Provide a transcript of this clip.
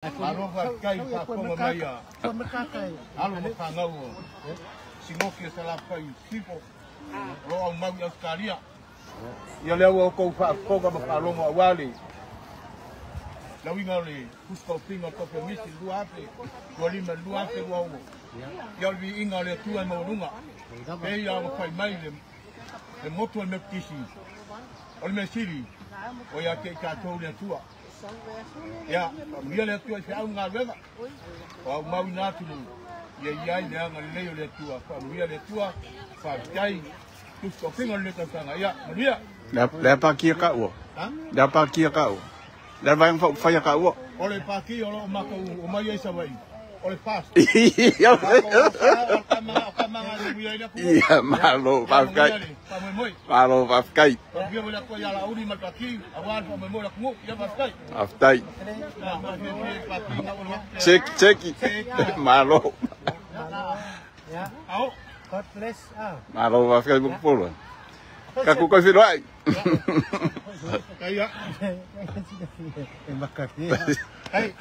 Malo faafetai i le faafofoga mai a alo ma fanau o Sigoki o Salafai i Sisifo o lo o aumau i Ausetalia. Ia lea ua outou faafofoga ma faalogo aua le lauiga o le tusi taofiga o le tofi o misi i le 2025 i le 2026. Ia o le viiga o le Atua e maualuga. Pei lava ona fai mai le motu o le Metotisi, o le mea sili o ia te i tatou le Atua. Ia, faamanuia le Atua i feau ma galuega, o aumau ina atunuu, ia i ai le agalelei o le Atua. Faamanuia le Atua, faafetai, tusi tofiga o lenei tausaga. Ia, manuia. Le a pākia taua. Ha? Le a pākia taua. Le a vaega faaupufai a taua. O le pāti o lo o matou omai ai Savaii, o le FAST. Ia, O ka manuia i le atunuu. Ia, malo, faafetai. Faamoemoe. Malo, faafetai. Faamanuia foi le Atua ia Laauli ma le pāti, aua le faamoemoe o le atunuu. Ia, faafetai. Faafetai. Ia, faafetai i le pāti na ua Cheki, cheki. Malo. Ao. God bless. Ah. Malo, faafetai Mulipola. Tatou toe feiloai. Ia. E makalia. Hey.